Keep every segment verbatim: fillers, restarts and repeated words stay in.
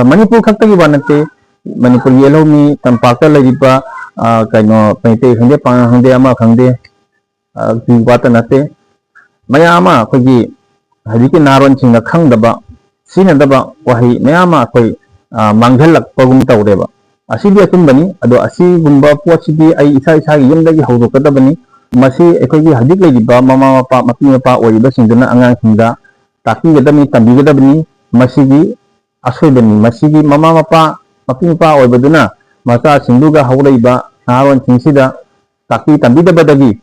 ꯃꯅꯤꯄꯨꯔ ꯈꯛꯇꯒꯤ ꯋꯥ ꯅꯠꯇꯦ, ꯃꯅꯤꯄꯨꯔꯒꯤ ꯌꯦꯜꯍꯧꯃꯤ ꯇꯝꯄꯥꯛꯇ ꯂꯩꯔꯤꯕ, ꯑ, ꯀꯩꯅꯣ, ꯃꯩꯇꯩ ꯈꯪꯗꯦ, ꯄꯥꯉꯜ ꯈꯪꯗꯦ, ꯑꯃ ꯈꯪꯗꯦ, ꯑ, ꯒꯤ ꯋꯥꯇ ꯅꯠꯇꯦ, ꯃꯌꯥꯝ ꯑꯃ ꯑꯩꯈꯣꯏꯒꯤ ꯍꯧꯖꯤꯛꯀꯤ ꯅꯍꯥꯔꯣꯟꯁꯤꯡꯅ ꯈꯪꯗꯕ, ꯁꯤꯖꯤꯟꯅꯗꯕ ꯋꯥꯍꯩ ꯃꯌꯥꯝ ꯑꯃ ꯑꯩꯈꯣꯏ, ꯑ, ꯃꯥꯡꯁꯤꯜꯂꯛꯄꯒꯨꯝ ꯇꯧꯔꯦꯕ꯫ ꯑꯁꯤꯗꯤ ꯑꯆꯨꯝꯕꯅꯤ꯫ ꯑꯗꯣ ꯑꯁꯤꯒꯨꯝꯕ ꯄꯣꯠꯁꯤꯗꯤ ꯑꯩ ꯏꯁꯥ ꯏꯁꯥꯒꯤ ꯌꯨꯝꯗꯒꯤ ꯍꯧꯗꯣꯛꯀꯗꯕꯅꯤ꯫ ꯃꯁꯤ ꯑꯩꯈꯣꯏꯒꯤ ꯍꯧꯖꯤꯛ ꯂꯩꯔꯤꯕ ꯃꯃꯥ ꯃꯄꯥ, ꯃꯄꯤ ꯃꯄꯥ ꯑꯣꯏꯔꯤꯕꯁꯤꯡꯗꯨꯅ ꯑꯉꯥꯡꯁꯤꯡꯗ ꯇꯥꯛꯄꯤꯒꯗꯕꯅꯤ, ꯇꯝꯕꯤꯒꯗꯕꯅꯤ꯫ ꯃꯁꯤꯒꯤ ꯑꯁꯣꯏꯕꯅꯤ꯫ ꯃꯁꯤꯒꯤ ꯃꯃꯥ ꯃꯄꯥ, ꯃꯄꯤ ꯃꯄꯥ ꯑꯣꯏꯕꯗꯨꯅ ꯃꯆꯥꯁꯤꯡꯗꯨꯒ ꯍꯧꯔꯛꯏꯕ ꯅꯍꯥꯔꯣꯟꯁꯤꯡꯁꯤꯗ ꯇꯥꯛꯄꯤ ꯇꯝꯕꯤꯗꯕꯗꯒꯤ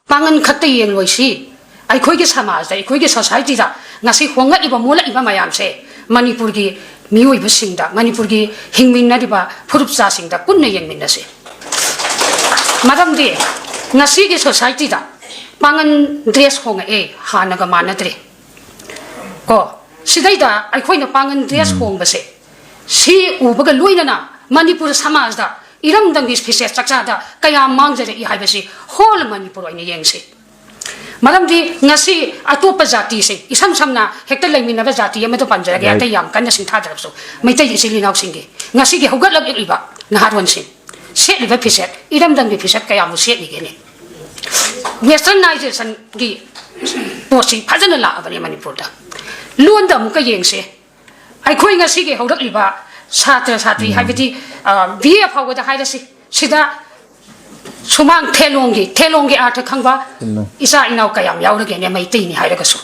ꯄꯥꯡꯒꯟ ꯈꯛꯇ ꯌꯦꯡꯂꯣꯏꯁꯤ꯫ ꯑꯩꯈꯣꯏꯒꯤ ꯁꯃꯥꯖꯇ, ꯑꯩꯈꯣꯏꯒꯤ ꯁꯣꯁꯥꯏꯇꯤꯗ ꯉꯁꯤ ꯍꯣꯡꯂꯛꯏꯕ, ꯃꯣꯜꯂꯛꯏꯕ ꯃꯌꯥꯝꯁꯦ ꯃꯅꯤꯄꯨꯔꯒꯤ ꯃꯤꯑꯣꯏꯕꯁꯤꯡꯗ, ꯃꯅꯤꯄꯨꯔꯒꯤ ꯍꯤꯡꯃꯤꯟꯅꯔꯤꯕ ꯐꯨꯔꯨꯞꯆꯥꯁꯤꯡꯗ ꯄꯨꯟꯅ ꯌꯦꯡꯃꯤꯟꯅꯁꯤ꯫ ꯃꯔꯝꯗꯤ ꯉꯁꯤꯒꯤ ꯁꯣꯁꯥꯏꯇꯤꯗ ꯄꯥꯡꯒꯟ ꯗ꯭ꯔꯦꯁ ꯍꯣꯡꯉꯛꯑꯦ, ꯍꯥꯟꯅꯒ ꯃꯥꯟꯅꯗ꯭ꯔꯦ꯫ ꯀꯣ, ꯁꯤꯗꯩꯗ ꯑꯩꯈꯣꯏꯅ ꯄꯥꯡꯒꯟ ꯗ꯭ꯔꯦꯁ ꯍꯣꯡꯕꯁꯦ, ꯁꯤ ꯎꯕꯒ ꯂꯣꯏꯅꯅ ꯃꯅꯤꯄꯨꯔ ꯁꯃꯥꯖꯗ ꯏꯔꯝꯗꯝꯒꯤ ꯐꯤꯖꯦꯠ ꯆꯥꯛꯆꯥꯗ ꯀꯌꯥ ꯃꯥꯡꯖꯔꯛꯏ ꯍꯥꯏꯕꯁꯤ ꯍꯣꯜ ꯃꯅꯤꯄꯨꯔ ꯑꯣꯏꯅ ꯌꯦꯡꯁꯤ꯫ ꯃꯔꯝꯗꯤ ꯉꯁꯤ ꯑꯇꯣꯞꯄ ꯖꯥꯇꯤꯁꯤꯡ, ꯏꯁꯝ ꯁꯝꯅ ꯍꯦꯛꯇ ꯂꯩꯃꯤꯟꯅꯕ ꯖꯥꯇꯤ ꯑꯃꯗ ꯄꯟꯖꯔꯒꯦ, ꯑꯇꯩ ꯌꯥꯝ ꯀꯟꯅ ꯁꯤꯡꯊꯥꯗ꯭ꯔꯕꯁꯨ, ꯃꯩꯇꯩ ꯏꯆꯤꯜ ꯏꯅꯥꯎꯁꯤꯡꯒꯤ, ꯉꯁꯤꯒꯤ ꯍꯧꯒꯠꯂꯛꯂꯤꯕ ꯅꯍꯥꯔꯣꯟꯁꯤꯡ ꯁꯦꯠꯂꯤꯕ ꯐꯤꯖꯦꯠ, ꯏꯔꯝꯗꯝꯒꯤ ꯐꯤꯖꯦꯠ ꯀꯌꯥꯕꯨ ꯁꯦꯠꯂꯤꯒꯦꯅꯦ? ꯋꯦꯁꯇꯔꯅꯥꯏꯖꯦꯁꯟꯒꯤ ꯄꯣꯠꯁꯤ ꯐꯖꯅ ꯂꯥꯛꯑꯕꯅꯦ ꯃꯅꯤꯄꯨꯔꯗ꯫ ꯂꯣꯟꯗ ꯑꯃꯨꯛꯀ ꯌꯦꯡꯁꯦ꯫ ꯑꯩꯈꯣꯏ ꯉꯁꯤꯒꯤ ꯍꯧꯔꯛꯂꯤꯕ ꯁꯥꯇ꯭ꯔ ꯁꯥꯇ꯭ꯔꯤ, ꯍꯥꯏꯕꯗꯤ, ꯑ, ꯕꯤ ꯑꯦ ꯐꯥꯎꯕꯗ ꯍꯥꯏꯔꯁꯤ, ꯁꯤꯗ ꯁꯨꯃꯥꯡ ꯊꯦꯂꯣꯡꯒꯤ, ꯊꯦꯂꯣꯡꯒꯤ ꯑꯥꯔꯊ ꯈꯪꯕ ꯏꯆꯥ ꯏꯅꯥꯎ ꯀꯌꯥꯝ ꯌꯥꯎꯔꯒꯦꯅꯦ, ꯃꯩꯇꯩꯅꯤ ꯍꯥꯏꯔꯒꯁꯨ?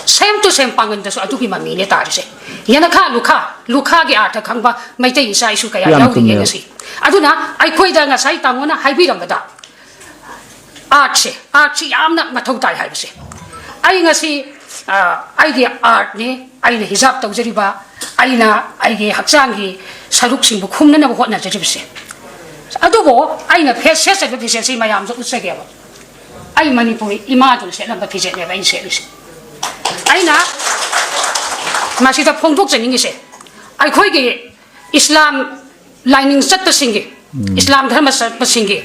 ꯁꯦꯝ ꯇꯨ ꯁꯦꯝ ꯄꯥꯡꯒꯟꯗꯁꯨ ꯑꯗꯨꯒꯤ ꯃꯃꯤꯅꯦ ꯇꯥꯔꯤꯁꯦ꯫ ꯌꯦꯅꯈꯥ ꯂꯨꯈꯥ, ꯂꯨꯈꯥꯒꯤ ꯑꯥꯔꯊ ꯈꯪꯕ ꯃꯩꯇꯩ ꯏꯆꯥ ꯏꯁꯨ ꯀꯌꯥ ꯌꯥꯝ ꯌꯥꯎꯔꯤꯒꯦ ꯆꯨꯝꯃꯦ꯫ ꯉꯁꯤ? ꯑꯗꯨꯅ ꯑꯩꯈꯣꯏꯗ ꯉꯁꯥꯏ ꯇꯥꯃꯣꯅ ꯍꯥꯏꯕꯤꯔꯝꯕꯗ, ꯑꯥꯔꯠꯁꯦ, ꯑꯥꯔꯠꯁꯤ ꯌꯥꯝꯅ ꯃꯊꯧ ꯇꯥꯏ ꯍꯥꯏꯕꯁꯦ꯫ ꯑꯩ ꯉꯁꯤ, ꯑ, ꯑꯩꯒꯤ ꯑꯥꯔꯠꯅꯤ, ꯑꯩꯅ ꯍꯤꯖꯥꯕ ꯇꯧꯖꯔꯤꯕ, ꯑꯩꯅ ꯑꯩꯒꯤ ꯍꯛꯆꯥꯡꯒꯤ ꯁꯔꯨꯛꯁꯤꯡꯕꯨ ꯈꯨꯝꯅꯅꯕ ꯍꯣꯠꯅꯖꯔꯤꯕꯁꯦ꯫ ꯑꯗꯨꯕꯨ ꯑꯩꯅ ꯐꯦ-, ꯁꯦꯠꯆꯔꯤꯕ ꯐꯤꯖꯦꯠꯁꯤ ꯃꯌꯥꯝꯁꯨ ꯎꯠꯆꯒꯦꯕ꯫ ꯑꯩ ꯃꯅꯤꯄꯨꯔꯤ ꯏꯃꯥꯗꯨꯅ ꯁꯦꯠꯂꯝꯕ ꯐꯤꯖꯦꯠꯅꯦꯕ ꯑꯩꯅ ꯁꯦꯠꯂꯤꯁꯦ꯫ ꯑꯩꯅ ꯃꯁꯤꯗ ꯐꯣꯡꯗꯣꯛꯆꯅꯤꯡꯉꯤꯁꯦ, ꯑꯩꯈꯣꯏꯒꯤ ꯏꯁꯂꯥꯝ ꯂꯥꯏꯅꯤꯡ ꯆꯠꯄꯁꯤꯡꯒꯤ ꯏꯁꯂꯥꯝ ꯙꯔꯃ ꯆꯠꯄꯁꯤꯡꯒꯤ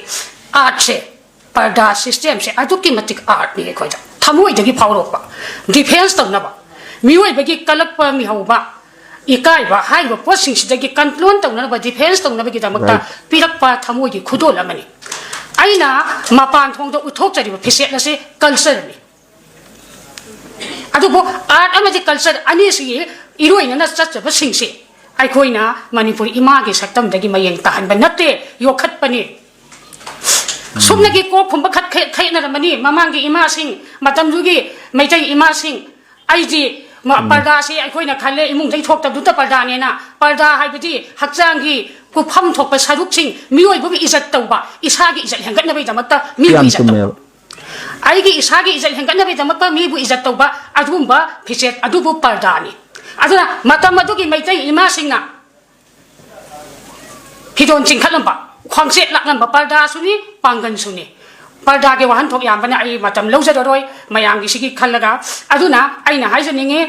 ꯑꯥꯔꯠꯁꯦ, ꯄꯔꯗꯥ ꯁꯤꯁꯇꯦꯝꯁꯦ ꯑꯗꯨꯛꯀꯤ ꯃꯇꯤꯛ ꯑꯥꯔꯠꯅꯤ ꯑꯩꯈꯣꯏꯗ꯫ ꯊꯃꯣꯏꯗꯒꯤ ꯐꯥꯎꯔꯛꯄ, ꯗꯤꯐꯦꯟꯁ ꯇꯧꯅꯕ, ꯃꯤꯑꯣꯏꯕꯒꯤ ꯀꯜꯂꯛꯄ, ꯃꯤꯍꯧꯕ, ꯏꯀꯥꯏꯕ ꯍꯥꯏꯔꯤꯕ ꯄꯣꯠꯁꯤꯡꯁꯤꯗꯒꯤ ꯀꯟꯇ꯭ꯔꯣꯜ ꯇꯧꯅꯅꯕ, ꯗꯤꯐꯦꯟꯁ ꯇꯧꯅꯕꯒꯤꯗꯃꯛꯇ ꯄꯤꯔꯛꯄ ꯊꯃꯣꯏꯒꯤ ꯈꯨꯗꯣꯜ ꯑꯃꯅꯤ꯫ ꯑꯩꯅ ꯃꯄꯥꯟ ꯊꯣꯡꯗ ꯎꯠꯊꯣꯛꯆꯔꯤꯕ ꯐꯤꯖꯦꯠ ꯑꯁꯤ ꯀꯜꯆꯔꯅꯤ꯫ ꯑꯗꯨꯕꯨ ꯑꯥꯔꯠ ꯑꯃꯗꯤ ꯀꯜꯆꯔ ꯑꯅꯤꯁꯤꯒꯤ ꯏꯔꯣꯏꯅꯅ ꯆꯠꯆꯕꯁꯤꯡꯁꯤ ꯑꯩꯈꯣꯏꯅ ꯃꯅꯤꯄꯨꯔ ꯏꯃꯥꯒꯤ ꯁꯛꯇꯝꯗꯒꯤ ꯃꯌꯦꯡ ꯇꯥꯍꯟꯕ ꯅꯠꯇꯦ, ꯌꯣꯛꯈꯠꯄꯅꯤ꯫ ꯁꯨꯞꯅꯒꯤ ꯀꯣꯛ ꯈꯨꯝꯕ ꯈꯛ ꯈꯦ-, ꯈꯦꯠꯅꯔꯝꯃꯅꯤ꯫ ꯃꯃꯥꯡꯒꯤ ꯏꯃꯥꯁꯤꯡ, ꯃꯇꯝꯗꯨꯒꯤ ꯃꯩꯇꯩ ꯏꯃꯥꯁꯤꯡ, ꯑꯩꯗꯤ ꯃ-, ꯄꯔꯗꯥꯁꯤ ꯑꯩꯈꯣꯏꯅ ꯈꯜꯂꯦ ꯏꯃꯨꯡꯗꯒꯤ ꯊꯣꯛꯇꯕꯗꯨꯇ ꯄꯔꯗꯥꯅꯦꯅ꯫ ꯄꯔꯗꯥ ꯍꯥꯏꯕꯗꯤ ꯍꯛꯆꯥꯡꯒꯤ ꯀꯨꯞꯐꯝ ꯊꯣꯛꯄ ꯁꯔꯨꯛꯁꯤꯡ, ꯃꯤꯑꯣꯏꯕꯒꯤ ꯏꯖꯠ ꯇꯧꯕ, ꯏꯁꯥꯒꯤ ꯏꯖꯠ ꯍꯦꯟꯒꯠꯅꯕꯒꯤꯗꯃꯛꯇ ꯃꯤꯒꯤ ꯌꯥꯝ ꯏꯖꯠ ꯇꯧꯕ꯫ ꯆꯨꯝꯃꯦꯕ꯫ ꯑꯩꯒꯤ ꯏꯁꯥꯒꯤ ꯏꯖꯠ ꯍꯦꯟꯒꯠꯅꯕꯒꯤꯗꯃꯛꯇ ꯃꯤꯕꯨ ꯏꯖꯠ ꯇꯧꯕ ꯑꯗꯨꯒꯨꯝꯕ ꯐꯤꯖꯦꯠ ꯑꯗꯨꯕꯨ ꯄꯔꯗꯥꯅꯤ꯫ ꯑꯗꯨꯅ ꯃꯇꯝ ꯑꯗꯨꯒꯤ ꯃꯩꯇꯩ ꯏꯃꯥꯁꯤꯡꯅ ꯐꯤꯗꯣꯟ ꯆꯤꯡꯈꯠꯂꯝꯕ, ꯈ꯭ꯋꯥꯡꯆꯦꯠ ꯂꯥꯛꯂꯝꯕ ꯄꯔꯗꯥꯁꯨꯅꯤ, ꯄꯥꯡꯒꯟꯁꯨꯅꯤ꯫ ꯄꯔꯗꯥꯒꯤ ꯋꯥꯍꯟꯊꯣꯛ ꯌꯥꯝꯕꯅ ꯑꯩ ꯃꯇꯝ ꯂꯧꯖꯔꯔꯣꯏ ꯃꯌꯥꯝꯒꯤꯁꯤꯒꯤ ꯈꯜꯂꯒ꯫ ꯑꯗꯨꯅ ꯑꯩꯅ ꯍꯥꯏꯖꯅꯤꯡꯉꯤ,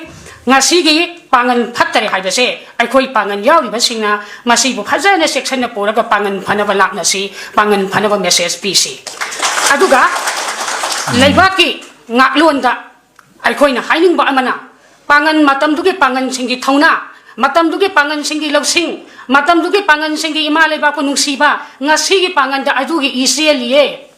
ꯉꯁꯤꯒꯤ ꯄꯥꯡꯒꯟ ꯐꯠꯇꯔꯦ ꯍꯥꯏꯕꯁꯦ ꯑꯩꯈꯣꯏ ꯄꯥꯡꯒꯟ ꯌꯥꯎꯔꯤꯕꯁꯤꯡꯅ ꯃꯁꯤꯕꯨ ꯐꯖꯅ ꯆꯦꯛꯁꯤꯟꯅ ꯄꯨꯔꯒ ꯄꯥꯡꯒꯟ ꯐꯅꯕ ꯂꯥꯛꯅꯁꯤ, ꯄꯥꯡꯒꯟ ꯐꯅꯕ ꯃꯦꯁꯦꯖ ꯄꯤꯁꯤ꯫ ꯑꯗꯨꯒ ꯂꯩꯕꯥꯛꯀꯤ ꯉꯥꯛꯂꯣꯟꯗ ꯑꯩꯈꯣꯏꯅ ꯍꯥꯏꯅꯤꯡꯕ ꯑꯃꯅ, ꯄꯥꯡꯒꯟ, ꯃꯇꯝꯗꯨꯒꯤ ꯄꯥꯡꯒꯟꯁꯤꯡꯒꯤ ꯊꯧꯅꯥ, ꯃꯇꯝꯗꯨꯒꯤ ꯄꯥꯡꯒꯟꯁꯤꯡꯒꯤ ꯂꯧꯁꯤꯡ, ꯃꯇꯝꯗꯨꯒꯤ ꯄꯥꯡꯒꯟꯁꯤꯡꯒꯤ ꯏꯃꯥ ꯂꯩꯕꯥꯛꯄꯨ ꯅꯨꯡꯁꯤꯕ, ꯉꯁꯤꯒꯤ ꯄꯥꯡꯒꯟꯗ ꯑꯗꯨꯒꯤ ꯏ ꯆꯦꯜꯂꯤꯌꯦ꯫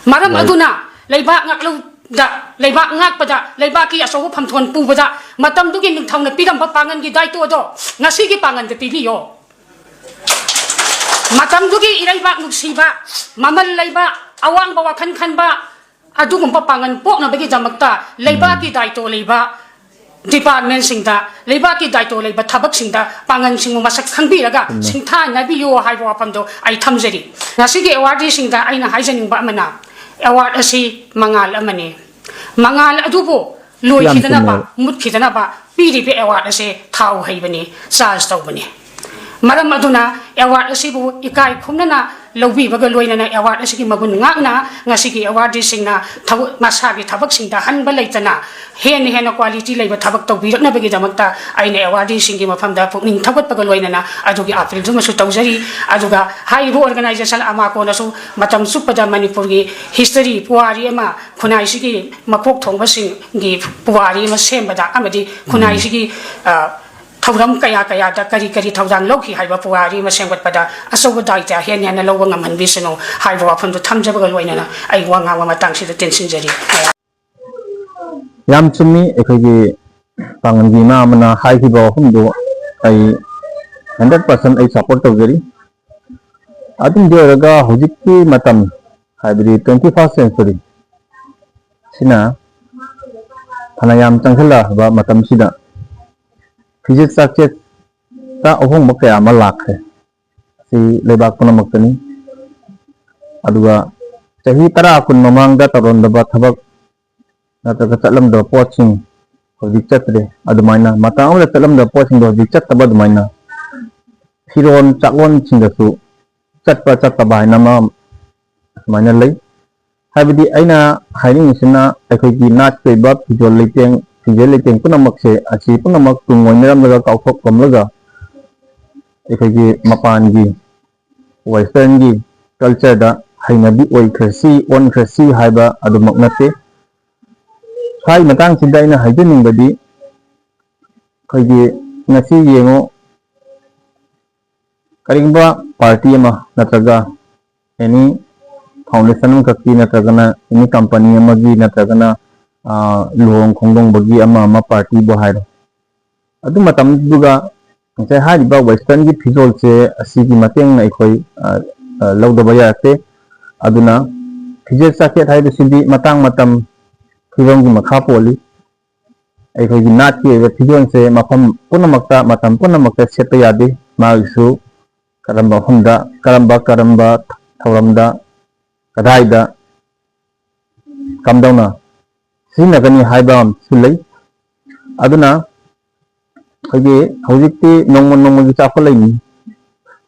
ꯃꯔꯝ ꯑꯗꯨꯅ ꯂꯩꯕꯥꯛ ꯉꯥꯛꯂꯧꯗ, ꯂꯩꯕꯥꯛ ꯉꯥꯛꯄꯗ, ꯂꯩꯕꯥꯛꯀꯤ ꯑꯆꯧꯕ ꯐꯝꯊꯣꯟ ꯄꯨꯕꯗ ꯃꯇꯝꯗꯨꯒꯤ ꯅꯤꯡꯊꯧꯅ ꯄꯤꯔꯝꯕ ꯄꯥꯡꯒꯟꯒꯤ ꯗꯥꯏꯇꯣꯗꯣ ꯉꯁꯤꯒꯤ ꯄꯥꯡꯒꯟꯗ ꯄꯤꯕꯤꯌꯣ꯫ ꯃꯇꯝꯗꯨꯒꯤ ꯏꯔꯩꯕꯥꯛ ꯅꯨꯡꯁꯤꯕ, ꯃꯃꯜ ꯂꯩꯕ, ꯑꯋꯥꯡꯕ ꯋꯥꯈꯜ ꯈꯟꯕ, ꯑꯗꯨꯒꯨꯝꯕ ꯄꯥꯡꯒꯜ ꯄꯣꯛꯅꯕꯒꯤꯗꯃꯛꯇ ꯂꯩꯕꯥꯛꯀꯤ ꯗꯥꯏꯇꯣ ꯂꯩꯕ ꯗꯤꯄꯥꯔꯠꯃꯦꯟꯁꯤꯡꯗ, ꯂꯩꯕꯥꯛꯀꯤ ꯗꯥꯏꯇꯣ ꯂꯩꯕ ꯊꯕꯛꯁꯤꯡꯗ ꯄꯥꯡꯒꯜꯁꯤꯡꯕꯨ ꯃꯁꯛ ꯈꯪꯕꯤꯔꯒ ꯁꯤꯡꯊꯥꯅꯕꯤꯌꯨ ꯍꯥꯏꯕ ꯋꯥꯐꯝꯗꯣ ꯑꯩ ꯊꯝꯖꯔꯤ꯫ ꯉꯁꯤꯒꯤ ꯑꯦꯋꯥꯔꯗꯤꯁꯤꯡꯗ ꯑꯩꯅ ꯍꯥꯏꯖꯅꯤꯡꯕ ꯑꯃꯅ, ꯑꯦꯋꯥꯔꯗ ꯑꯁꯤ ꯃꯉꯥꯜ ꯑꯃꯅꯤ꯫ ꯃꯉꯥꯜ ꯑꯗꯨꯕꯨ ꯂꯣꯏꯈꯤꯗꯅꯕ, ꯆꯨꯝꯃꯦꯕ꯫ ꯃꯨꯠꯈꯤꯗꯅꯕ ꯄꯤꯔꯤꯕ ꯑꯦꯋꯥꯔꯗ ꯑꯁꯦ ꯊꯥꯎ ꯍꯩꯕꯅꯤ, ꯆꯥꯔꯖ ꯇꯧꯕꯅꯤ꯫ ꯃꯔꯝ ꯑꯗꯨꯅ ꯑꯦꯋꯥꯔꯗ ꯑꯁꯤꯕꯨ ꯏꯀꯥꯏ ꯈꯨꯝꯅꯅ ꯂꯧꯕꯤꯕꯒ ꯂꯣꯏꯅꯅ ꯑꯦꯋꯥꯔꯗ ꯑꯁꯤꯒꯤ ꯃꯒꯨꯟ ꯉꯥꯛꯅ ꯉꯁꯤꯒꯤ ꯑꯦꯋꯥꯔꯗꯤꯁꯤꯡꯅ ꯊꯕꯛ, ꯃꯁꯥꯒꯤ ꯊꯕꯛꯁꯤꯡꯗ ꯍꯟꯕ ꯂꯩꯇꯅ ꯍꯦꯟꯅ ꯍꯦꯟꯅ ꯀ꯭ꯋꯥꯂꯤꯇꯤ ꯂꯩꯕ ꯊꯕꯛ ꯇꯧꯕꯤꯔꯛꯅꯕꯒꯤꯗꯃꯛꯇ ꯑꯩꯅ ꯑꯦꯋꯥꯔꯗꯤꯁꯤꯡꯒꯤ ꯃꯐꯝꯗ ꯄꯨꯛꯅꯤꯡ ꯊꯧꯒꯠꯄꯒ ꯂꯣꯏꯅꯅ ꯑꯗꯨꯒꯤ ꯑꯄꯤꯜꯗꯨꯃꯁꯨ ꯇꯧꯖꯔꯤ꯫ ꯑꯗꯨꯒ ꯍꯥꯏꯔꯤꯕ ꯑꯣꯔꯒꯅꯥꯏꯖꯦꯁꯟ ꯑꯃꯥꯀꯣꯅꯁꯨ ꯃꯇꯝ ꯆꯨꯞꯄꯗ ꯃꯅꯤꯄꯨꯔꯒꯤ ꯍꯤꯁꯇꯔꯤ, ꯄꯨꯋꯥꯔꯤ ꯑꯃ, ꯈꯨꯟꯅꯥꯏꯁꯤꯒꯤ ꯃꯀꯣꯛ ꯊꯣꯡꯕꯁꯤꯡꯒꯤ ꯄꯨꯋꯥꯔꯤ ꯑꯃ ꯁꯦꯝꯕꯗ ꯑꯃꯗꯤ ꯈꯨꯟꯅꯥꯏꯁꯤꯒꯤ, ꯑ, ꯊꯧꯔꯝ ꯀꯌꯥ ꯀꯌꯥꯗ ꯀꯔꯤ ꯀꯔꯤ ꯊꯧꯗꯥꯡ ꯂꯧꯈꯤ ꯍꯥꯏꯕ ꯄꯨꯋꯥꯔꯤ ꯑꯃ ꯁꯦꯝꯒꯠꯄꯗ ꯑꯆꯧꯕ ꯗꯥꯏꯇ꯭ꯌ ꯍꯦꯟꯅ ꯍꯦꯟꯅ ꯂꯧꯕ ꯉꯝꯍꯟꯕꯤꯁꯅꯨ ꯍꯥꯏꯕ ꯋꯥꯐꯝꯗꯨ ꯊꯝꯖꯕꯒ ꯂꯣꯏꯅꯅ ꯑꯩ ꯋꯥ ꯉꯥꯡꯕ ꯃꯇꯥꯡꯁꯤꯗ ꯇꯦꯟꯁꯤꯟꯖꯔꯤ꯫ ꯌꯥꯝ ꯆꯨꯝꯃꯤ꯫ ꯑꯩꯈꯣꯏꯒꯤ ꯄꯥꯡꯒꯜꯒꯤ ꯏꯃꯥ ꯑꯃꯅ ꯍꯥꯏꯈꯤꯕ ꯋꯥꯐꯝꯗꯨ ꯑꯩ ꯍꯟꯗ꯭ꯔꯦꯠ ꯄꯥꯔꯁꯦꯟ ꯑꯩ ꯁꯞꯄꯣꯔꯠ ꯇꯧꯖꯔꯤ꯫ ꯑꯗꯨꯝꯗꯤ ꯑꯣꯏꯔꯒ ꯍꯧꯖꯤꯛꯀꯤ ꯃꯇꯝ, ꯍꯥꯏꯕꯗꯤ ꯇ꯭ꯋꯦꯟꯇꯤ ꯐꯥꯔꯁ ꯁꯦꯟꯆꯨꯔꯤ ꯁꯤꯅ ꯐꯅꯌꯥꯝ ꯆꯪꯁꯤꯜꯂꯛꯑꯕ ꯃꯇꯝꯁꯤꯗ ꯐꯤꯖꯦꯠ ꯆꯥꯛꯆꯦꯠꯇ ꯑꯍꯣꯡꯕ ꯀꯌꯥ ꯑꯃ ꯂꯥꯛꯈ꯭ꯔꯦ꯫ ꯑꯁꯤ ꯂꯩꯕꯥꯛ ꯄꯨꯝꯅꯃꯛꯇꯅꯤ꯫ ꯑꯗꯨꯒ ꯆꯍꯤ ꯇꯔꯥ ꯀꯨꯟ ꯃꯃꯥꯡꯗ ꯇꯧꯔꯝꯗꯕ ꯊꯕꯛ ꯅꯠꯇ꯭ꯔꯒ ꯆꯠꯂꯝꯗꯕ ꯄꯣꯠꯁꯤꯡ ꯍꯧꯖꯤꯛ ꯆꯠꯇ꯭ꯔꯦ꯫ ꯑꯗꯨꯃꯥꯏꯅ ꯃꯇꯝ ꯑꯃꯗ ꯆꯠꯂꯝꯗꯕ ꯄꯣꯠꯁꯤꯡꯗꯣ ꯍꯧꯖꯤꯛ ꯆꯠꯇꯕ ꯑꯗꯨꯃꯥꯏꯅ ꯐꯤꯔꯣꯜ ꯆꯥꯛꯂꯣꯟꯁꯤꯡꯗꯁꯨ ꯆꯠꯄ ꯆꯠꯇꯕ ꯍꯥꯏꯅ ꯑꯃ ꯑꯗꯨꯃꯥꯏꯅ ꯂꯩ꯫ ꯍꯥꯏꯕꯗꯤ ꯑꯩꯅ ꯍꯥꯏꯅꯤꯡꯉꯤꯁꯤꯅ ꯑꯩꯈꯣꯏꯒꯤ ꯅꯥꯠꯀꯤ ꯑꯣꯏꯕ ꯐꯤꯖꯣꯜ ꯂꯩꯇꯦꯡ, ꯐꯤꯖꯦꯠ ꯂꯩꯇꯦꯡ ꯄꯨꯝꯅꯃꯛꯁꯦ ꯑꯁꯤ ꯄꯨꯝꯅꯃꯛ ꯇꯨꯡ ꯑꯣꯏꯅꯔꯝꯂꯒ ꯀꯥꯎꯊꯣꯛꯂꯝꯂꯒ ꯑꯩꯈꯣꯏꯒꯤ ꯃꯄꯥꯟꯒꯤ ꯋꯦꯁꯇꯔꯟꯒꯤ ꯀꯜꯆꯔꯗ ꯍꯩꯅꯕꯤ ꯑꯣꯏꯈ꯭ꯔꯁꯤ, ꯑꯣꯟꯈ꯭ꯔꯁꯤ ꯍꯥꯏꯕ ꯑꯗꯨꯃꯛ ꯅꯠꯇꯦ꯫ ꯁ꯭ꯋꯥꯏ ꯃꯇꯥꯡꯁꯤꯗ ꯑꯩꯅ ꯍꯥꯏꯖꯅꯤꯡꯕꯗꯤ ꯑꯩꯈꯣꯏꯒꯤ ꯉꯁꯤ ꯌꯦꯡꯉꯨ, ꯀꯔꯤꯒꯨꯝꯕ ꯄꯥꯔꯇꯤ ꯑꯃ ꯅꯠꯇ꯭ꯔꯒ ꯑꯦꯅꯤ ꯐꯥꯎꯟꯗꯦꯁꯟ ꯑꯃꯈꯛꯀꯤ ꯅꯠꯇ꯭ꯔꯒꯅ ꯑꯦꯅꯤ ꯀꯝꯄꯅꯤ ꯑꯃꯒꯤ ꯅꯠꯇ꯭ꯔꯒꯅ, ꯑ, ꯂꯨꯍꯣꯡ ꯈꯣꯡꯗꯣꯡꯕꯒꯤ ꯑꯃ ꯑꯃ ꯄꯥꯔꯇꯤꯕꯨ ꯍꯥꯏꯔꯣ, ꯑꯗꯨ ꯃꯇꯝꯗꯨꯒ ꯉꯁꯥꯏ ꯍꯥꯏꯔꯤꯕ ꯋꯦꯁꯇꯔꯟꯒꯤ ꯐꯤꯖꯣꯜꯁꯦ ꯑꯁꯤꯒꯤ ꯃꯇꯦꯡꯅ ꯑꯩꯈꯣꯏ, ꯑ, ꯑ, ꯂꯧꯗꯕ ꯌꯥꯔꯛꯇꯦ꯫ ꯑꯗꯨꯅ ꯐꯤꯖꯦꯠ ꯆꯥꯛꯆꯦꯠ ꯍꯥꯏꯕꯁꯤꯗꯤ ꯃꯇꯥꯡ ꯃꯇꯝ ꯐꯤꯕꯝꯒꯤ ꯃꯈꯥ ꯄꯣꯜꯂꯤ꯫ ꯑꯩꯈꯣꯏꯒꯤ ꯅꯥꯠꯀꯤ ꯑꯣꯏꯕ ꯐꯤꯖꯣꯜꯁꯦ ꯃꯐꯝ ꯄꯨꯝꯅꯃꯛꯇ, ꯃꯇꯝ ꯄꯨꯝꯅꯃꯛꯇ ꯁꯦꯠꯄ ꯌꯥꯗꯦ꯫ ꯃꯥꯒꯤꯁꯨ ꯀꯔꯝꯕ ꯃꯐꯝꯗ, ꯀꯔꯝꯕ, ꯀꯔꯝꯕ ꯊꯧꯔꯝꯗ, ꯀꯗꯥꯏꯗ, ꯀꯝꯗꯧꯅ ꯁꯤꯖꯤꯟꯅꯒꯅꯤ ꯍꯥꯏꯕ ꯑꯃꯁꯨ ꯂꯩ꯫ ꯑꯗꯨꯅ ꯑꯩꯈꯣꯏꯒꯤ ꯍꯧꯖꯤꯛꯇꯤ ꯅꯣꯡꯃ ꯅꯣꯡꯃꯒꯤ ꯆꯥꯎꯈꯠꯂꯛꯏꯅꯤ꯫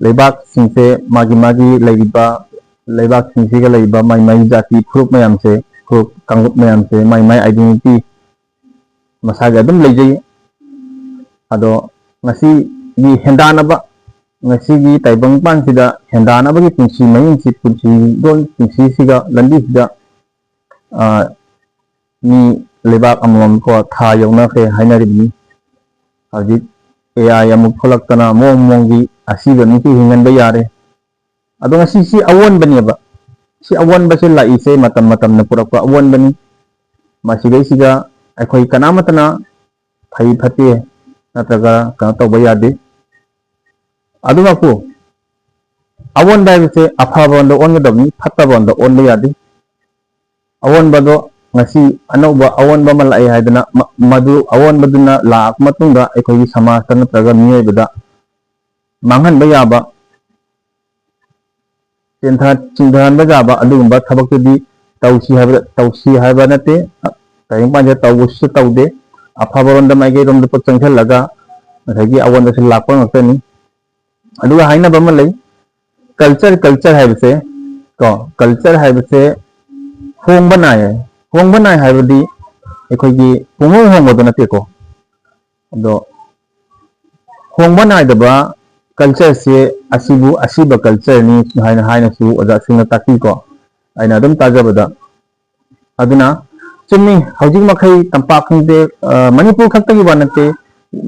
ꯂꯩꯕꯥꯛꯁꯤꯡꯁꯦ, ꯃꯥꯒꯤ ꯃꯥꯒꯤ ꯂꯩꯔꯤꯕ ꯂꯩꯕꯥꯛꯁꯤꯡꯁꯤꯒ ꯂꯩꯔꯤꯕ ꯃꯥꯏ ꯃꯥꯏ ꯖꯥꯇꯤ ꯐꯨꯔꯨꯞ ꯃꯌꯥꯝꯁꯦ, ꯐꯨꯔꯨꯞ ꯀꯥꯡꯂꯨꯞ ꯃꯌꯥꯝꯁꯦ ꯃꯥꯏ ꯃꯥꯏ identity ꯃꯁꯥꯒꯤ ꯑꯗꯨꯝ ꯂꯩꯖꯩ꯫ ꯑꯗꯣ ꯉꯁꯤꯒꯤ ꯍꯦꯟꯗꯥꯅꯕ, ꯉꯁꯤꯒꯤ ꯇꯥꯏꯕꯪꯄꯥꯟꯁꯤꯗ ꯍꯦꯟꯗꯥꯅꯕꯒꯤ ꯄꯨꯟꯁꯤ ꯃꯍꯤꯡꯁꯤ, ꯄꯨꯟꯁꯤꯔꯣꯜ ꯄꯨꯟꯁꯤꯁꯤꯒ ꯂꯝꯕꯤꯁꯤꯗ, ꯑ, ꯃꯤ ꯂꯩꯕꯥꯛ ꯑꯃꯃꯝ ꯀꯣ ꯊꯥ ꯌꯧꯅꯈ꯭ꯔꯦ ꯍꯥꯏꯅꯔꯤꯕꯅꯤ꯫ ꯍꯧꯖꯤꯛ AI ꯑꯃꯨꯛ ꯊꯣꯛꯂꯛꯇꯅ ꯃꯑꯣꯡ ꯃꯑꯣꯡꯒꯤ ꯑꯁꯤꯕ ꯃꯤꯁꯨ ꯍꯤꯡꯍꯟꯕ ꯌꯥꯔꯦ꯫ ꯑꯗꯣ ꯉꯁꯤ ꯁꯤ ꯑꯑꯣꯟꯕꯅꯦꯕ꯫ ꯁꯤ ꯑꯑꯣꯟꯕꯁꯦ ꯂꯥꯛꯏꯁꯦ ꯃꯇꯝ ꯃꯇꯝꯅ ꯄꯨꯔꯛꯄ ꯑꯑꯣꯟꯕꯅꯤ꯫ ꯃꯁꯤꯗꯩꯁꯤꯗ ꯑꯩꯈꯣꯏ ꯀꯅꯥꯃꯠꯇꯅ ꯐꯩ ꯐꯠꯇꯦ ꯅꯠꯇ꯭ꯔꯒ ꯀꯩꯅꯣ ꯇꯧꯕ ꯌꯥꯗꯦ꯫ ꯑꯗꯨꯃꯛꯄꯨ ꯑꯑꯣꯟꯕ ꯍꯥꯏꯕꯁꯦ ꯑꯐꯕꯔꯣꯝꯗ ꯑꯣꯟꯒꯗꯕꯅꯤ, ꯐꯠꯇꯕꯔꯣꯝꯗ ꯑꯣꯟꯕ ꯌꯥꯗꯦ꯫ ꯑꯑꯣꯟꯕꯗꯣ ꯉꯁꯤ ꯑꯅꯧꯕ ꯑꯑꯣꯟꯕ ꯑꯃ ꯂꯥꯛꯑꯦ ꯍꯥꯏꯗꯅ ꯃ-, ꯃꯗꯨ ꯑꯑꯣꯟꯕꯗꯨꯅ ꯂꯥꯛꯑ ꯃꯇꯨꯡꯗ ꯑꯩꯈꯣꯏꯒꯤ ꯁꯃꯥꯖꯇ ꯅꯠꯇ꯭ꯔꯒ ꯃꯤꯑꯣꯏꯕꯗ ꯃꯥꯡꯍꯟꯕ ꯌꯥꯕ, ꯆꯦꯟꯊ-, ꯆꯤꯡꯊꯍꯟꯕ ꯌꯥꯕ ꯑꯗꯨꯒꯨꯝꯕ ꯊꯕꯛꯇꯨꯗꯤ ꯇꯧꯁꯤ ꯍꯥꯏꯕ, ꯇꯧꯁꯤ ꯍꯥꯏꯕ ꯅꯠꯇꯦ꯫ ꯇꯥꯏꯕꯪꯄꯥꯟꯁꯤꯗ ꯇꯧꯕꯁꯨ ꯇꯧꯗꯦ꯫ ꯑꯐꯕꯔꯣꯝꯗ ꯃꯥꯏꯀꯩꯔꯣꯝꯗ ꯄꯣꯠ ꯆꯪꯁꯤꯜꯂꯒ ꯉꯁꯥꯏꯒꯤ ꯑꯑꯣꯟꯕꯁꯤ ꯂꯥꯛꯄ ꯉꯥꯛꯇꯅꯤ꯫ ꯑꯗꯨꯒ ꯍꯥꯏꯅꯕ ꯑꯃ ꯂꯩ, culture, culture ꯍꯥꯏꯕꯁꯦ ꯀꯣ, culture ꯍꯥꯏꯕꯁꯦ ꯍꯣꯡꯕ ꯅꯥꯏ꯫ ꯍꯣꯡꯕ ꯅꯥꯏ ꯍꯥꯏꯕꯗꯤ ꯑꯩꯈꯣꯏꯒꯤ ꯄꯨꯡꯍꯣꯡ ꯍꯣꯡꯕꯗꯣ ꯅꯠꯇꯦꯀꯣ꯫ ꯑꯗꯣ ꯍꯣꯡꯕ ꯅꯥꯏꯗꯕ cultureꯁꯦ ꯑꯁꯤꯕꯨ ꯑꯁꯤꯕ cultureꯅꯤ ꯍꯥꯏꯅ, ꯍꯥꯏꯅꯁꯨ ꯑꯣꯖꯥꯁꯤꯡꯅ ꯇꯥꯛꯄꯤꯀꯣ꯫ ꯑꯩꯅ ꯑꯗꯨꯝ ꯇꯥꯖꯕꯗ꯫ ꯑꯗꯨꯅ ꯆꯨꯝꯃꯤ, ꯍꯧꯖꯤꯛ ꯃꯈꯩ ꯇꯝꯄꯥꯛ ꯈꯪꯗꯦ, ꯑ, ꯃꯅꯤꯄꯨꯔ ꯈꯛꯇꯒꯤ ꯋꯥ ꯅꯠꯇꯦ,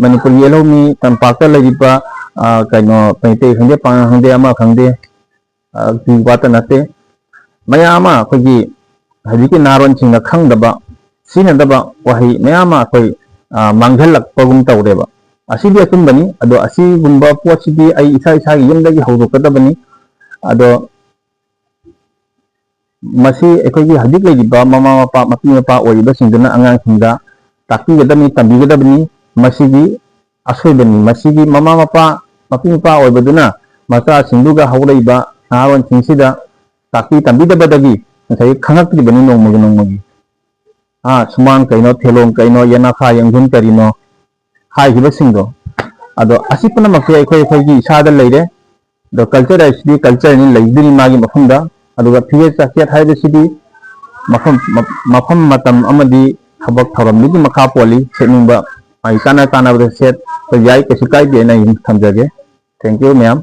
ꯃꯅꯤꯄꯨꯔꯒꯤ ꯌꯦꯜꯍꯧꯃꯤ ꯇꯝꯄꯥꯛꯇ ꯂꯩꯔꯤꯕ, ꯑ, ꯀꯩꯅꯣ, ꯃꯩꯇꯩ ꯈꯪꯗꯦ, ꯄꯥꯉꯜ ꯈꯪꯗꯦ, ꯑꯃ ꯈꯪꯗꯦ, ꯑ, ꯒꯤ ꯋꯥꯇ ꯅꯠꯇꯦ, ꯃꯌꯥꯝ ꯑꯃ ꯑꯩꯈꯣꯏꯒꯤ ꯍꯧꯖꯤꯛꯀꯤ ꯅꯍꯥꯔꯣꯟꯁꯤꯡꯅ ꯈꯪꯗꯕ, ꯁꯤꯖꯤꯟꯅꯗꯕ ꯋꯥꯍꯩ ꯃꯌꯥꯝ ꯑꯃ ꯑꯩꯈꯣꯏ, ꯑ, ꯃꯥꯡꯁꯤꯜꯂꯛꯄꯒꯨꯝ ꯇꯧꯔꯦꯕ꯫ ꯑꯁꯤꯗꯤ ꯑꯆꯨꯝꯕꯅꯤ, ꯑꯗꯣ ꯑꯁꯤꯒꯨꯝꯕ ꯄꯣꯠꯁꯤꯗꯤ ꯑꯩ ꯏꯁꯥ ꯏꯁꯥꯒꯤ ꯌꯨꯝꯗꯒꯤ ꯍꯧꯗꯣꯛꯀꯗꯕꯅꯤ꯫ ꯑꯗꯣ ꯃꯁꯤ ꯑꯩꯈꯣꯏꯒꯤ ꯍꯧꯖꯤꯛ ꯂꯩꯔꯤꯕ ꯃꯃꯥ ꯃꯄꯥ, ꯃꯄꯤ ꯃꯄꯥ ꯑꯣꯏꯔꯤꯕꯁꯤꯡꯗꯨꯅ ꯑꯉꯥꯡꯁꯤꯡꯗ ꯇꯥꯛꯄꯤꯒꯗꯕꯅꯤ, ꯇꯝꯕꯤꯒꯗꯕꯅꯤ꯫ ꯃꯁꯤꯒꯤ ꯑꯁꯣꯏꯕꯅꯤ꯫ ꯃꯁꯤꯒꯤ ꯃꯃꯥ ꯃꯄꯥ, ꯃꯄꯤ ꯃꯄꯥ ꯑꯣꯏꯕꯗꯨꯅ ꯃꯆꯥꯁꯤꯡꯗꯨꯒ ꯍꯧꯔꯛꯏꯕ ꯅꯍꯥꯔꯣꯟꯁꯤꯡꯁꯤꯗ ꯇꯥꯛꯄꯤ ꯇꯝꯕꯤꯗꯕꯗꯒꯤ ꯉꯁꯥꯏꯒꯤ ꯈꯪꯉꯛꯇ꯭ꯔꯤꯕꯅꯤ ꯅꯣꯡꯃꯒꯤ ꯅꯣꯡꯃꯒꯤ꯫ ꯑꯥ, ꯁꯨꯃꯥꯡ ꯀꯩꯅꯣ, ꯊꯦꯂꯣꯡ ꯀꯩꯅꯣ, ꯌꯦꯅꯈꯥ ꯌꯦꯡꯒꯨꯟ ꯀꯔꯤꯅꯣ ꯍꯥꯏꯈꯤꯕꯁꯤꯡꯗꯣ꯫ ꯑꯗꯣ ꯑꯁꯤ ꯄꯨꯝꯅꯃꯛꯁꯦ ꯑꯩꯈꯣꯏ, ꯑꯩꯈꯣꯏꯒꯤ ꯏꯁꯥꯗ ꯂꯩꯔꯦ꯫ ꯑꯗꯣ ꯀꯜꯆꯔ ꯍꯥꯏꯁꯤꯗꯤ ꯀꯜꯆꯔꯅꯤ, ꯂꯩꯗꯣꯏꯅꯤ ꯃꯥꯒꯤ ꯃꯐꯝꯗ꯫ ꯑꯗꯨꯒ ꯐꯤꯖꯦꯠ ꯆꯥꯛꯁꯦꯠ ꯍꯥꯏꯕꯁꯤꯗꯤ ꯃꯐꯝ ꯃꯐꯝ ꯃꯇꯝ ꯑꯃꯗꯤ ꯊꯕꯛ ꯊꯧꯔꯝꯗꯨꯒꯤ ꯃꯈꯥ ꯄꯣꯜꯂꯤ꯫ ꯁꯦꯠꯅꯤꯡꯕ ꯃꯥꯒꯤ ꯆꯥꯅ ꯆꯥꯅꯕꯗ ꯁꯦꯠꯄ ꯌꯥꯏ, ꯀꯩꯁꯨ ꯀꯥꯏꯗꯦꯅ ꯑꯩ ꯊꯝꯖꯒꯦ꯫ Thank you ꯃꯌꯥꯝ꯫